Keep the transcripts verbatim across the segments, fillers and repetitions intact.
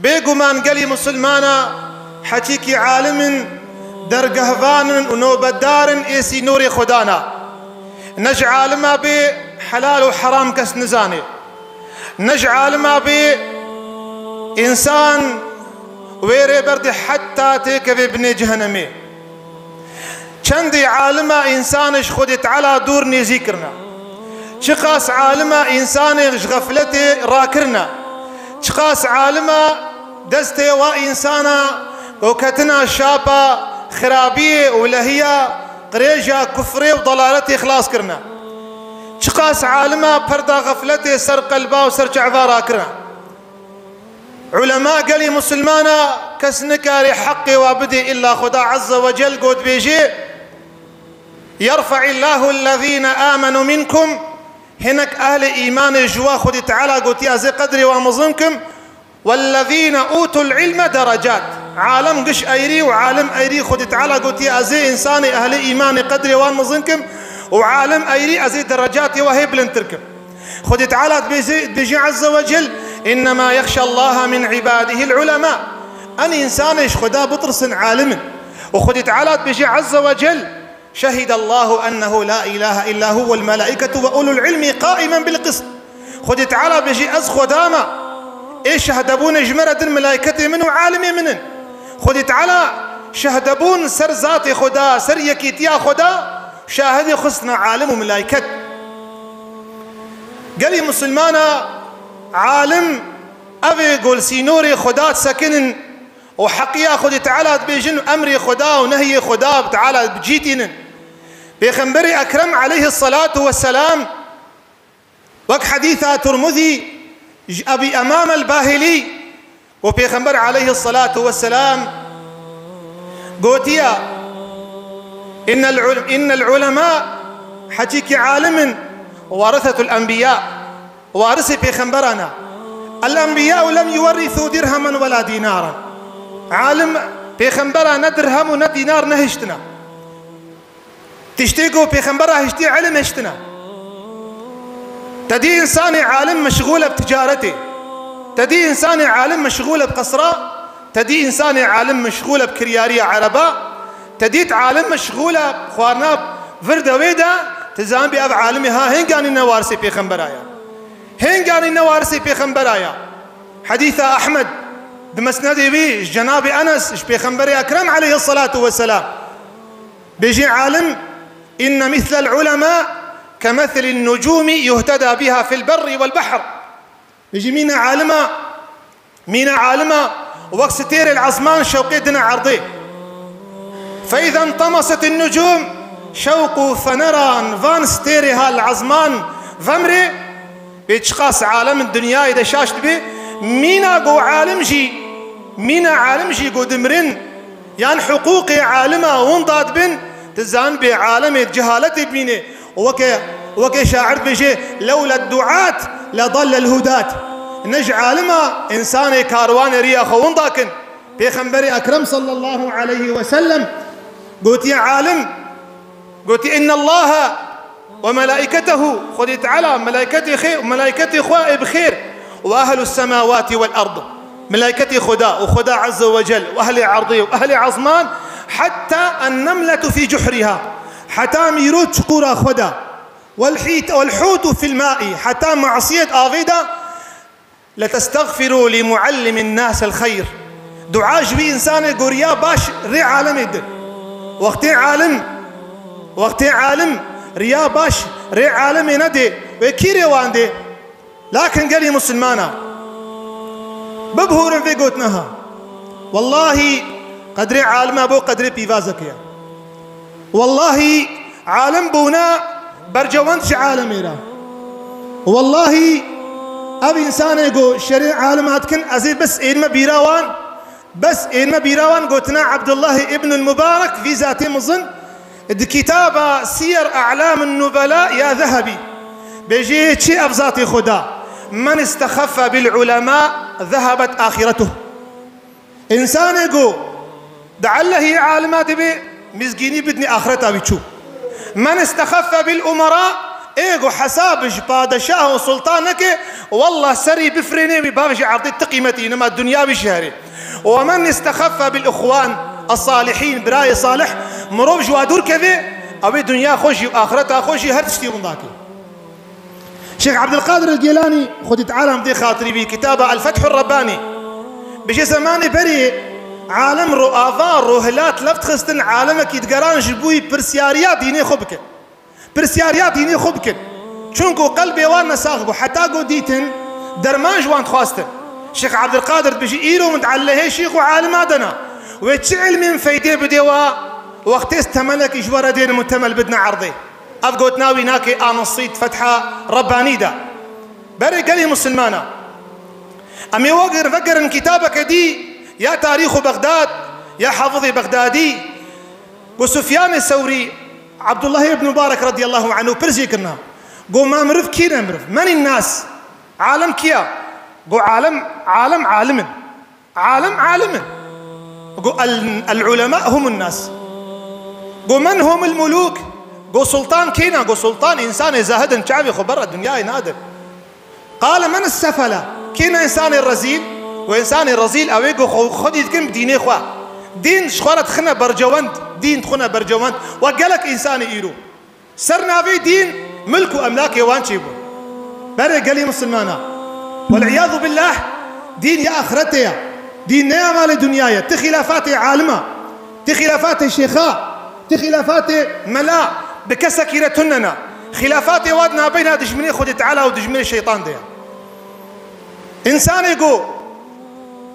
Bêguman gelî misilmana heçîkî alim in, dergehvan in û nobetdar in ê sînorê Xwedana. Ne ji alima bê helal û heram kes nizanê. Ne ji alima bê însan wê rê berdê heta têkevê binê cehenemê. Çendê alima însanê ji Xwedê Teala dûr nêzî kirine. Çiqas alima însanê ji xefletê rakirine. Çiqas alima destê wa însana ku ketina şapa xirabiyê û lehiya qirêja kufrê û dalaletê xilas kirine. Çiqas alima perda xefletê ser qelba û ser çava rakirine. Ulema gelî misilmana kes nikare heqê wa bidê illa Xuda Azze ve Cel got bêjê, "Yerfe'illahu ellezîne amenu minkum", hinek ehlê îmanê ji wa Xwedî Teala gotiya zê qedrê wa mezin kim, "Wellezîne utul ilme derecat." Alim giş eyrî û alim eyrî Xwedî Teala gotiya ez ê însanê ehlê îmanê qedrê wan mezin kim û alim eyrî ez ê derecatê wa hê bilindtir kim. Xwedî Teala dibêje, dibêje Azze ve Cel, "Innema yexşallaha min ibadihil ulema." Em însanê ji Xweda bitirsin alim in. Û Xwedî Teala dibêje Azze ve Cel, "Şehidallahu ennehu la ilahe illa huvel melaiketu ve ulul ilmi qaimen bil qist." Xwedî Teala bêje, "Ez Xweda me." Ê şehdebûnê ji me re din melaiketê min û alimê min in. Xwedî Teala şehdebûn ser zatê Xweda, ser yekîtiya Xweda, şahidê xistine alim û melaiket. Gelî misilmana alim ev ê ku li sînorê Xweda disekinin û heqiya Xwedê Teala dibêjin û emrê Xweda û nehyê Xweda bi Teala bi cî tînin. Pêxemberê Ekrem aleyhisselatu vesselam wek hedîsa Tirmizî ji Ebî Emame el-Bahilî û Pêxember aleyhisselatu vesselam gotiya, "Innel ul-, innel ulema", heçîkî alim in, "warasetul enbiya", warisê pêxemberan e. "El enbiya'u lem yuwerrisu dirhemen wela dinaran." Alim pêxembera ne dirhem û ne dînar nehiştine. Tiştê ku pêxembera hiştî ilim hiştine. Te dî însanê alim meşxûl e bi ticaretê. Te dî însanê alim meşxûl e bi qesra. Te dî însanê alim meşxûl e bi kiryariya ereba. Te dît alim meşxûl e bi xwarina vir de wê de. Ti zanibî ev alimê ha hênganî ne warisê pêxembera ya. Hênganî ne warisê pêxembera ya. Hedîsa Ehmed di mesnedê wî ji Cenabê Enes ji Pêxemberê Ekrem aleyhisselatu vesselam. Bêjî alim, "Inne mislel ulema kemeslin nucumi yuhteda biha fil berri vel behr." Bêjî mîna alima, mîna alima wek stêrê li ezman şewqê dine erdê. Fe izen temasetin nucum şewqu feneran van stêrê ha li ezman vemrê, bê çiqas alem dinyayê de şaş dibe, mîna go alim jî, mîna alim jî go dimirin, yan hiqûqê alima winda dibin, ti zanibê alemê di cehaletê bimîne. Weke, weke şair dibêje, "Lewle duat le dallel hudat." Ne ji alima, însanê karwanê riya xwe winda kin. Pêxemberê Ekrem sallallahu aleyhi ve sellem gotiye alim, Gotî, "Innallaha ve melaîketehu", Xwedê Teala, melaîketê xê-, melaîketê xwe ê bi xêr, "ve ehlus semawati vel ard", melaîketê Xweda û Xweda Azze ve Cel û ehlê erdê û ehlê ezman, "hetta ennemletu fî cuhriha", heta mîro çiqûra xwe de, "vel hît-, vel hûtu fil maî", heta masiyet avê de, "Letestexfiru li muallimin nasel xeyr." Dua ji wî însanê ku riya baş rê alemê din. Wextê alim, wextê alim riya baş rê alemê nedê, wê kî rê wan dê? Lakin gelî musulmana, bibihûrin vê gotina ha. Wellahî qedrê alima bo qedrê pîvazekê ye. Wellahî alim bûna bercewend ji alemê re. Wellahî ev însanê ku şerê alima dikin, ez ê bes ênme bîra wan, bes ênme bîra wan gotina Abdullahî ibnul Mubarek vî zatê mizin di kitaba Siyer A'lamun Nubela ya Zehebî. Bêjê çi ev zatê xwe da? "Men istexeffe bil ulema zehebet axiretuh." Însanê ku di ellehî alima dibe, mizgînî bidnî axireta wî çû. "Men istexeffe bil umera Ê ku hesab ji padeşah û sultan neke, wallah serî bifirêne wî bavêje erdê ti qîmetî nema dinya wî şehrê. Ve men istexeffe bil ixwan es-salihîn, birayê salih, mirov ji wa dûr keve, ew ê dinya xwe jî û axireta xwe jî her tiştî winda ke. Şêx Ebdulqadir el-Gêlanî, Xwedî Teala bidê xatirî wî, kitaba El-Fethur Rebbanî, bêje zemanê berê alem ro ava, ro hilat left xistin, alemekî digeran ji bo wî pirsyariya dînê xwe bike. Pirsyariya dînê xwe bikin. Çunku qelbê wan nesax bû, heta ku dîtin derman ji wan dixwastin. Şêx Ebdulqadir dibêje, îro min di Ellehê şêx û alima de ne. Wê çi ilmên feydê bidê wa, wextê temelekî ji we re dênim û temel bidine erdê. Ev gotina wî nake a Nasîd Fetha Rebbanî de. Berê gelî misilmana. Em ê wegir-, vegerin kitabeke dî, ya Tarîxu Bexdad, ya Hafizê Bexdadî, ku Sufyanê Sewrî, Abdullah ibn Mubarek radiyallahu anhu pirsî kirina. Go ma miriv kî ne miriv? Menî nas? Alem kiya? Go alem, alem alim in. Alem alim in. Go el, el ulema humun nas. Go men humul muluk? Go sultan kê ne? Go sultan însanê zahid in, çavê xwe berra dinyayê nadin. Qale men sefele? Kê ne însanê rezîl? Û însanê rezîl ew ê ku xwe, xwedî dikin bi dînê xwe. Dîn ji xwe re dixine bercewend, dîn dixine bercewend. Wek gelek însanê îro. Ser navê dîn, milk û emlakê wan çêbûn. Berê gelî misilmana. Wel'iyadu billah, dîn ya axiretê ye. Dîn ne ya malê dinya ye. Ti xîlafatê alima. Ti xîlafatê şêxa. Ti xîlafatê mela bi kesekî re tune ne. Xîlafatê wa di nabeyna dijminê Xwedê Teala û dijminê şeytan de ye. Însanê ku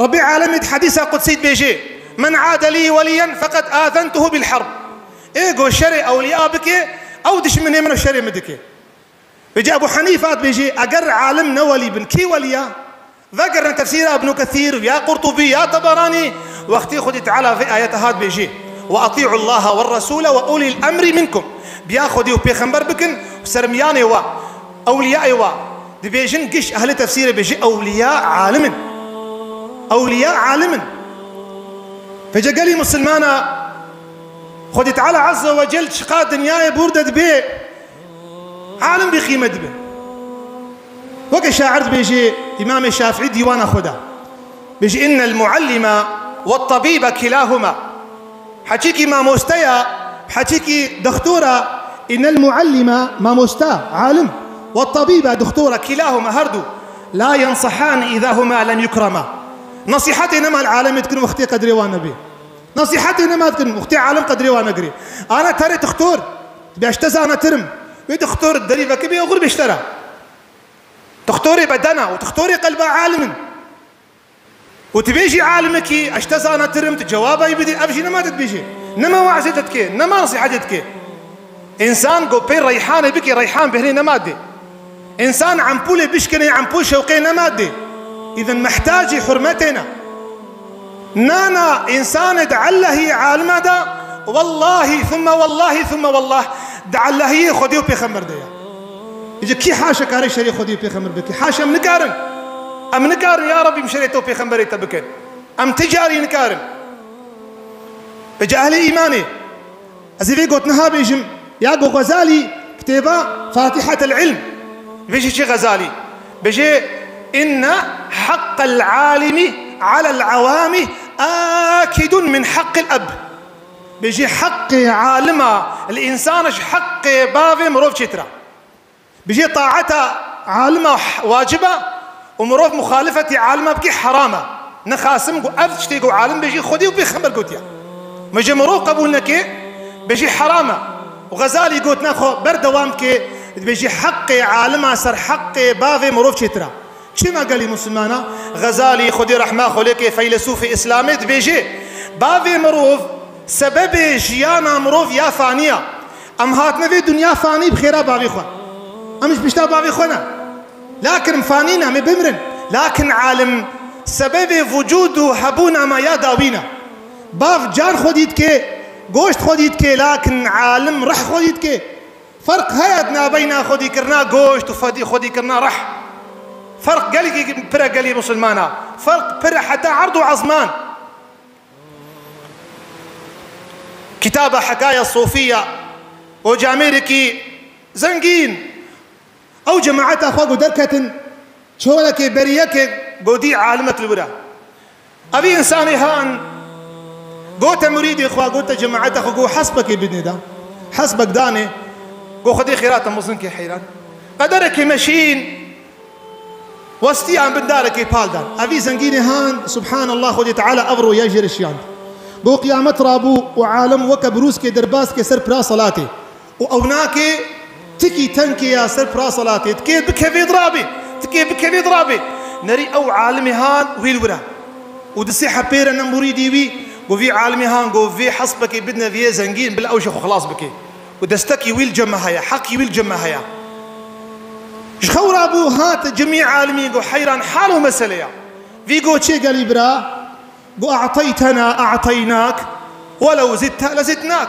Rebbê alemî di hedîsa qudsî dibêje, "Men ade lî welîyen feqed azentuhu bil herb." Ê ku şerê ewliya bike, ew dijminê min û şerê min dike. Vêca Ebu Henîfa dibêje, eger alim ne welî bin, kî welî ya? Vegerine tefsîra Ibnû Kesîr, ya Qurtubî, ya Teberanî, wextê Xwedî Teala vê ayete hat bêjî, "Ve atî'u Allaha ve Resûle ve ulîl emrî minkum." Biya Xwedî û Pêxember bikin û sermiyanê wa, ewliyayê wa. Dibêjin giş ehlê tefsîrê bêjî ewliya alim in. Ewliya alim in. Vêca gelî misilmana Xwedî Teala Azze ve Cel çiqa dinyayê bûr de dibe, alim bêqîmet dibe. Weke şair dibêje, Îmamê Şafîî dîwana xwe de. Bêje, "Innel muallime ve tabîbe kilahuma." Heçîkî mamosteya, heçîkî dixtora, "Innel muallime", mamosta, alim, "ve tabîbe", dixtora, "kilahuma", her du, "la yensahan îza huma lem yukrama." Nesîhetê nema li alemê dikin wextê qedrê wan nebê. Nesîhetê nema dikin, wextê alim qedrê wan negirê. Ana terê dixtor, dibê ez te zanetirim. Wê dixtor derî vekibê oxir bêştera. Dixtorê bedena û dixtorê qelba alim in. Û tu bêjî alimekî, ez te zanetirim, tu cewaba wî bidî, ev jî nema te dibêjê. Nema we'zê te dike, nema nesîhetê dike. Însan ku pê reyhanê bike, reyhan bêhnê nema dê. Însan empûlê bişkenê, empûl şewqê nema dê. Îden mehtacî hurmetê ne. Na, na, însanê di Ellehî alime de, wellahî, thumme wellahî, thumme wellah, di Ellehiyê Xwedê û Pêxember de ye. Îca kî haşa kare şerê Xwedê û Pêxember bike? Haşa em nikarin. Em nikarin, ya Rebbî, em şerê te û Pêxemberê te bikin. Em ti carî nikarin. Îca ehlê îmanê. Ez ê vê gotina bêjim, ya go Xezalî kitêba Fatihatel Ilm. Bêje çi Xezalî? Bêje, "Inne haqqel alimi alel awami akidun min haqqil ab." Bêje, heqê alima li însan ji heqê bavê mirov çêtir e. Bijê taeta alima wacib e û mirov muxalifetî alima bikî heram e. Nixasim ku ev tiştê ku alim bêjî Xwedê û Pêxember gotiye. Mijê mirov qebûl neke, bêjî heram e. Û Xezalî gotina xwe berdewam dike, dibêjî heqê alima ser heqê bavê mirov çêtir e. Çima gelî misilmana? Xezalî Xwedê rehma xwe lê ke feylesûfê Îslamê dibêjê, bavê mirov sebebê jiyana mirov ya fanî ya. Em hatine vê dinya fanî bi xêra bavê xwe. Em ji pişta bavê xwe ne. Lakin em fanî ne, em ê bimirin. Lakin alim sebebê vucûd û hebûna me ya dawî ne. Bav can xwedî dike, goşt xwedî dike, lakin alim rih xwedî dike. Ferq heye di navbeyna xwedîkirina goşt û fedî-, xwedîkirina rih. Ferq gelkî pir e gelî misilmana. Ferq pir e heta erd û ezman. Kitaba Hekaya Sofiya, o camêrekî zengîn, Ew cemaeta xwe ku derketin, çolekê berî yekê ku dî alimek li wir e. Evî însanê han gote murîdê xwe, gote cemaeta xwe, got hesbekê bidinê da. Hesbek danê, got Xwedê xêra te mezin ke heyran. Qederekê meşîn westiyan bin darekê pal dan. Evî zengînê han, subhanallah, Xwedê Teala ev roya jê re şiyand. Got qiyamet rabû û alim weke birûskê derbas ke ser pira selatê. Û ew nake tikî tenkê ya ser pira selatê. Tikê bikevê dirabê. Tikê bikevê dirabê. Nerî ew alimê han wî li wir e. Û di sê hepê re ne murîdî wî, got vî alimê han, got vê hesbekê bidine vê yê zengîn, bila ew jê xwe xilas bike. Û destekî wî li cem me heye, heqî wî li cem me heye. Ji xew rabû, hat cemî alimî, got heyran hal û meseleya. Vî got çê gelî bira, got, "E'teytena e'teynak, welew zidte lezidnak."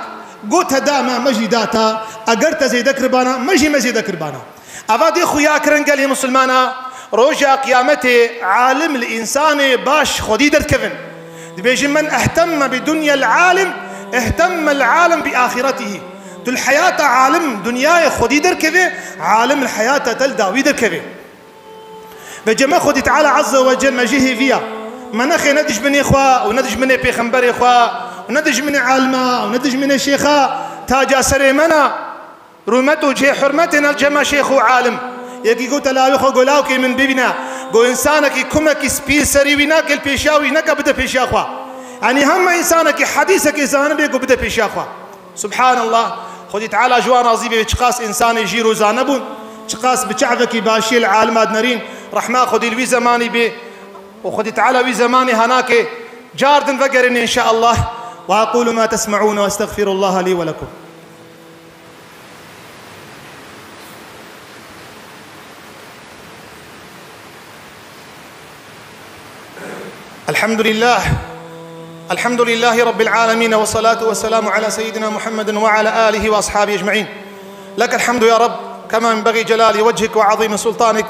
Got, "Te da me, me jî da te, eger te zêde kiribana, me jî me zêde kiribana." Eva dê xuya kirin gelê misilmana, roja qiyametê alim li însanê baş xwedî derdikevin. Dibêjin, "Men ehtemme bi dunyel alim, ehtemmel alim bi axiretihî." Tu li heyata alim dinyayê xwedî derkeve, alim li heyata te li dawî derkeve. Vêce me Xwedî Teala Azze ve Cel me jê hêviya. Me nexê ne dijminê xwe û ne dijminê pêxemberê xwe û ne dijminê alima û ne dijminê şêxa taca serê me na. Rûmet û cihê hurmetê ne li cem me şêx û alim. Yekî gote lawê xwe, got lawkê min bibîne. Got însanekî kumekî spî li serî wî nake, li pêşiya wî neke bide pêşiya xwe. Yanî hema însanekî hedîsekê zanibê got bide pêşiya xwe. Subhanallah. Xwedî Teala ji wan razî be, çiqas însanê jîr û zane bûn, çiqas bi çavekî başiyê li alima dinerîn, rehma Xwedî li wî zemanî bê û Xwedî Teala wî zemanî hanakê car din vegerîne înşaallah. Ve aqulu ma tesme'ûne ve estexfirullaha lî ve lekum. الحمد لله. الحمد لله رب العالمين، والصلاة والسلام على سيدنا محمد وعلى آله وأصحابه أجمعين. لك الحمد يا رب، كما ينبغي جلال وجهك وعظيم سلطانك.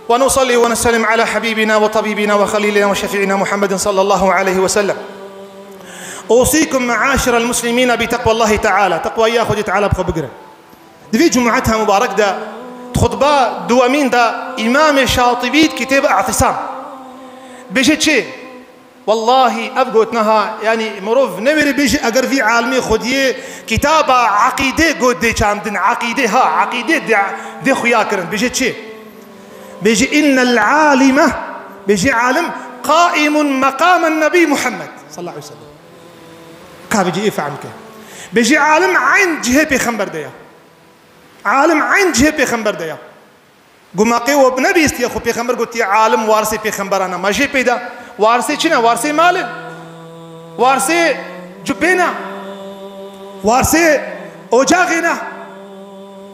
ونصلي ونسلم على حبيبنا وطبيبنا وخليلنا وشفيعنا محمد صلى الله عليه وسلم. أوصيكم معاشر المسلمين بتقوى الله تعالى. Teqwaya Xwedê Teala bi xwe bigirin. Di vê cumeta mubarek de, di xutba duwemîn de, Îmamê Şatibî di kitêba Îtisam bêje çi? Wellahî ev gotina ha, yanî mirov newêrê bêje eger vî alimê xwediyê kitaba eqîdê got dê çandin, eqîdê ha, eqîdê dê, dê xuya kirin. Bêje çi? Bêje, "Innel alime", bêje, "Alim qaimun meqamen Nebî Muhammed sallallahu aleyhi ve sellem." Ka bêje ê fehm ke. Bêje, "Alim eyn cihê pêxember de ya." Alim eyn cihê pêxember de ya. Got ma qê we nebîstiye xwe pêxember gotiye alim warisê pêxemberan e. Ma jê peyda. Warisê çi ne? Warisê mal e. Warisê cubê ne. Warisê ocaxê ne.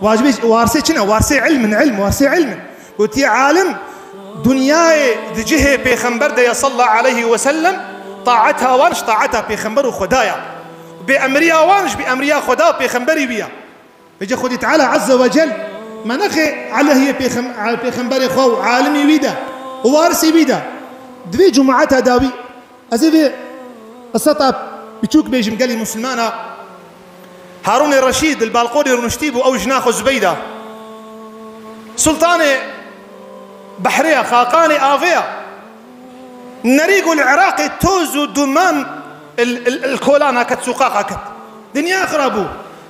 Wacibê warisê çi ne? Warisê ilm in, ilm, warisê ilm in. Gotiye alim dinyayê di cihê pêxember de ya sallallahu aleyhi ve sellem, taeta wan ji taeta pêxember û Xweda ya. Bê emriya wan ji bê emriya Xweda û pêxemberî wî ya. Vêce Xwedî Teala Azze ve Cel me nexê aleyhiyê pêxem-, pêxemberê xwe û alimî wî de û warisî wî de. Di vê cumata dawî ez ê vê qiseta biçûk bêjim gelî misilmana. Harûnê Reşîd li balqonê rûniştî bû, ew jina xwe Zubeyda. Sultanê behrê ya, xaqanê avê ya. Nerî ku li Iraqê toz û duman il, il, il kolana ket, sûqaxa ket. Dinya xira bû.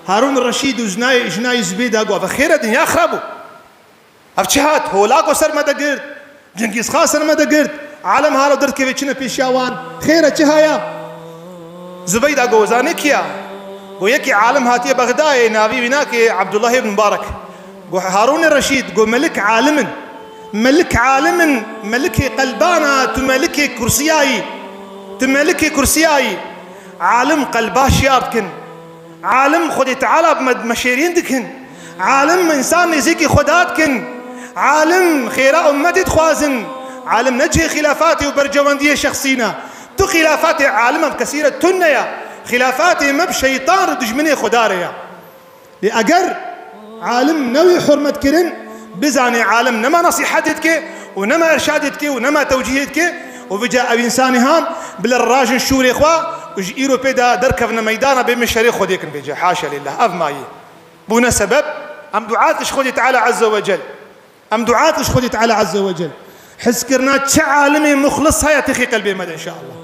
Harûn Reşîd û jinayê, jinayê Zubeyda got, "Eve xêr e, dinya xira bû. Ev çi hat? Holako ser me de girt. Cengîz Xan ser me de girt. Alem hala derdikeve çine pêşiya wan. Xêr e, çi haya?" Zubeyda got, "Zanê kî ya?" Got, "Yekî alim hatiye Bexdayê, navî wî nake Abdullah ibn Mubarek." Got, "Harûnê Reşîd," got, "melik alim in. Melik alim in, melikê qelbana, tu melikê kursiyayî. Tu melikê kursiyayî. Alim qelba şiyar dikin. Alim Xwedê Teala bi me, meşêrîn dikin. Alim însan nêzîkî Xweda dikin. Alim xêra ummetê dixwazin. Alim ne cihê xîlafatê û bercewendiyê şexsî ne. Tu xîlafatê alima bi kesî re tune ya. Xîlafatê me bi şeytan û dijminê Xweda re ya." Lê eger alim newê hurmet kirin, bizanê alim nema nesîhetê dike û nema irşadê dike û nema tewcîhê dike û vêca ev însanê han bi li rajin şûrê xwe û ji îro pê de derkevine meydana bê min şerê Xwedê kin vêca. Haşa lillah. Ev mayî bûne sebeb Em dua dikin ji Xwedê Teala Azze ve Cel. Em dua dikin ji Xwedê Teala Azze ve Cel. Hizkirina çi alimê muxlis heye têxê qelbê me de inşallah.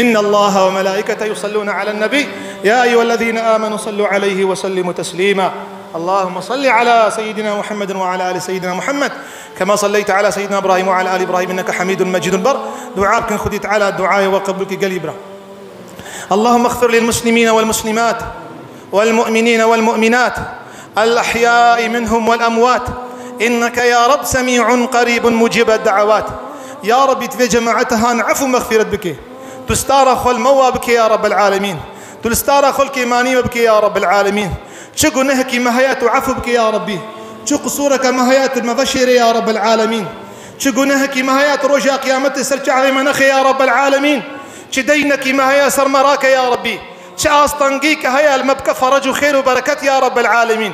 إن الله وملائكته يصلون على النبي يا أيها الذين آمنوا صلوا عليه وسلموا تسليما. اللهم صل على سيدنا محمد وعلى آل سيدنا محمد كما صليت على سيدنا إبراهيم وعلى آل إبراهيم إنك حميد مجيد. Bar dua bikin Xwedê Teala duayê we qebûl ke gelî bira. اللهم اغفر للمسلمين والمسلمات والمؤمنين والمؤمنات الأحياء منهم والأموات إنك يا رب سميع قريب مجيب الدعوات. Ya Rabbî, tu vê cemaeta han efû mexfîret bike. Tu stara xwe li me wa bike ya Rabbel Alemîn. Tu li stara xwe li kêmanî me bike ya Rabbel Alemîn. Çi gunehekî me heye tu efû bike ya Rabbî. Çi qisûreke me heye tu li me veşêre ya Rabbel Alemîn. Çi gunehekî me heye tu roja qiyametê ser çavê me nexe ya Rabbel Alemîn. Çi deynekî me heye ser me rake ya Rabbî. Çi astengî ke heye li me bike ferec û xêr û bereket ya Rabbel Alemîn.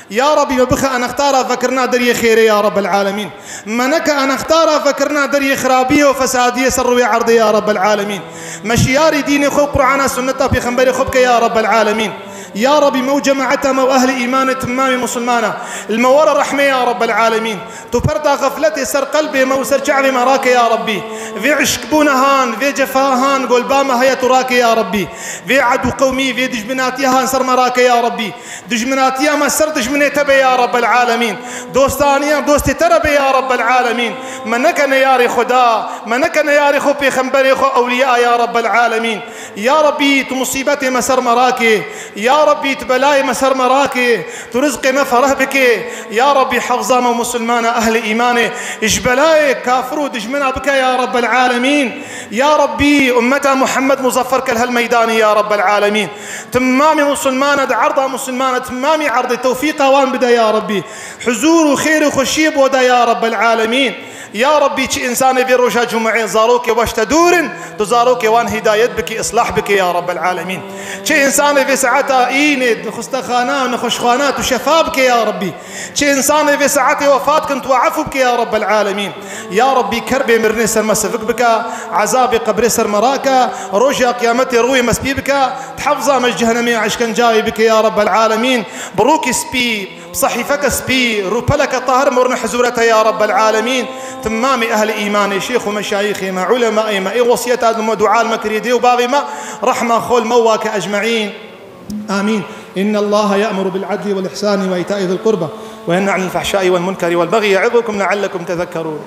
Ya Rabbî, me bixe anextara vekirina deriyê xêrê ya Rabbel Alemîn. Me neke anextara vekirina deriyê xirabiyê û fesadiyê ser rûyê erdê ya Rabbel Alemîn. Me şiyarî dînê xwe û Qur'ana sunneta pêxemberê xwe bike ya Rabbel Alemîn. Ya Rabbî, me û cemaeta me û ehlê îmanê timamê musulmana li me were rehmê ya Rabbel Alemîn. Tu perda xefletê ser qelbê me û ser çavê me rake ya Rabbî. Vê işkbûna han, vê cefa han, golba me heye tu rake ya Rabbî. Vê ed û qewmî, vê dijminatiya han ser me rake ya Rabbî. Dijminatiya me ser dijminê te be ya Rabbel Alemîn. Dostaniya dostê te re be ya Rabbel Alemîn. Me neke neyarê Xuda, me neke neyarê xwe pêxemberê xwe ewliya ya Rabbel Alemîn. Ya Rabbî, tu musîbetê me ser me rake. Ya Rabbî, tu belayê me ser me rake. Tu rizqê me fereh bike. Ya Rabbî, hefza me û musulmana ehlê îmanê ji belayê kafir û dijmina bike ya Rabbel Alemîn. Ya Rabbî, ummeta Muhammed muzaffer ke li hel meydanê ya Rabbel Alemîn. Timamê musulmana di erda musulmana timamî erdê tewfîqa wan bide ya Rabbî. Huzûr û xêr û xweşiyê bo de ya Rabbel Alemîn. Ya Rabbî, çi însanê vê roja cumeyê zarokê we ji te dûr in, tu zarokê wan hîdayet bikî, islah bikî ya Rabbel Alemîn. Çi însanê vê saeta înê di xwestexana û nexweşxana tu şefa bikê ya Rabbî. Çi însanê vê saetê wefat kin tu efû bikê ya Rabbel Alemîn. Ya Rabbî, kerbê mirinê ser me sivik bike, ezabê qebrê ser me rake, roja qiyametê rûyê me spî bike, di hefza me ji cehenemê û eşkencayê bike ya Rabbel Alemîn. Bi rûkî spî, bi sehîfeke spî, rûpeleke tahir morne hizûre te ya Rabbel Alemîn. Timamê ehlê îmanê, şêx û meşayîxê me, ulemayê me, ê wesiyeta li me dua li me kiriye dê û bavê me, rehma xwe li me wake ecmeîn. آمين. إن الله يأمر بالعدل والإحسان وإيتاء ذي القربى وينهى عن الفحشاء والمنكر والبغي يعظكم لعلكم تذكرون.